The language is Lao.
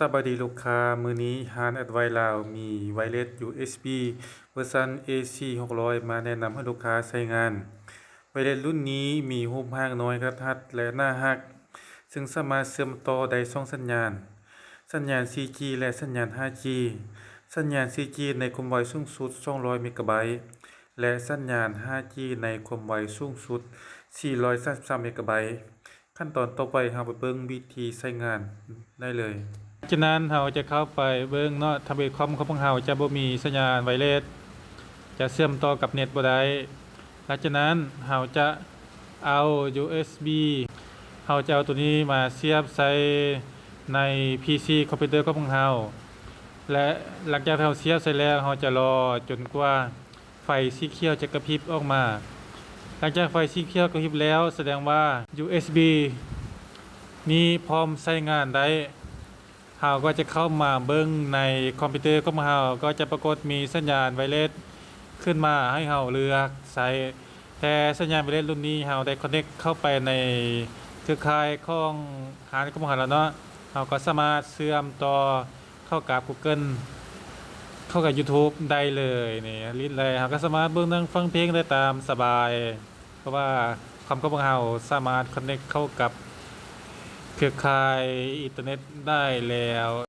ສະບາຍດີລູກຄ້າ, ມື້ນີ້ຮ້ານແອັດໄວລາວມີໄວເລັດ ຢູເອັສບີ ເວີຊັນ ເອສີ່ຫົກຮ້ອຍ ມາແນະນຳໃຫ້ລູກຄ້າໃຊ້ງານ. ໄວເລັດລຸ້ນນີ້ມີຮູບຮ່າງນ້ອຍກະທັດ ແລະ ໜ້າຮັກ, ເຊິ່ງສາມາດເຊື່ອມຕໍ່ໄດ້ສອງສັນຍານ, ສັນຍານສີ່ຈີ ແລະ ສັນຍານຫ້າຈີ. ສັນຍານສີ່ຈີໃນຄວາມໄວສູງສຸດສອງຮ້ອຍເມກະໄບ ແລະ ສັນຍານຫ້າຈີໃນຄວາມໄວສູງສຸດສີ່ຮ້ອຍສາມສິບສາມເມກະໄບ. ຂັ້ນຕອນຕໍ່ໄປ ເຮົາໄປເບິ່ງວິທີໃຊ້ງານໄດ້ເລີຍ. ຈາກນັ້ນເຮົາຈະເຂົ້າໄປເບິ່ງເນາະ, ທຳອິດຄອມຂອງພວກເຮົາຈະບໍ່ມີສັນຍານໄວເລັດ, ຈະເຊື່ອມຕໍ່ກັບເນັດບໍ່ໄດ້. ຫຼັງຈາກນັ້ນເຮົາຈະເອົາ ຢູເອັສບີ ເຮົາຈະເອົາໂຕນີ້ມາສຽບໃສ່ໃນ ພີຊີ ຄອມພິວເຕີຂອງພວກເຮົາ ແລະ ຫຼັງຈາກທີ່ເຮົາສຽບໃສ່ແລ້ວ ເຮົາຈະລໍຈົນກວ່າ ໄຟສີຂຽວຈະກະພິບອອກມາ. ຫຼັງຈາກໄຟສີຂຽວກະພິບແລ້ວ ສະແດງວ່າ ຢູເອັສບີ ນີ້ພ້ອມໃຊ້ງານໄດ້. ເຮົາກໍຈະເຂົ້າມາເບິ່ງໃນຄອມພິວເຕີຂອງເຮົາ, ກໍຈະປາກົດມີສັນຍານໄວເລັດຂຶ້ນມາໃຫ້ເຮົາເລືອກໃຊ້. ແຕ່ສັນຍານໄວເລັດລຸ້ນນີ້ ເຮົາໄດ້ຄອນເນັກເຂົ້າໄປໃນເຄືອຂ່າຍຂອງຮ້ານຂອງເຮົາແລ້ວເນາະ, ເຮົາກໍສາມາດເຊື່ອມຕໍ່ ເຂົ້າກັບກູເກີນ ເຂົ້າກັບຢູທູບໄດ້ເລີຍນີ້. ແລ້ວເຮົາກໍສາມາດເບິ່ງໜັງຟັງເພງໄດ້ຕາມສະບາຍ, ເພາະວ່າຄອມຂອງພວກເຮົາສາມາດຄອນເນັກເຂົ້າກັບເຄືອຂ່າຍອິນເຕີເນັດໄດ້ແລ້ວ.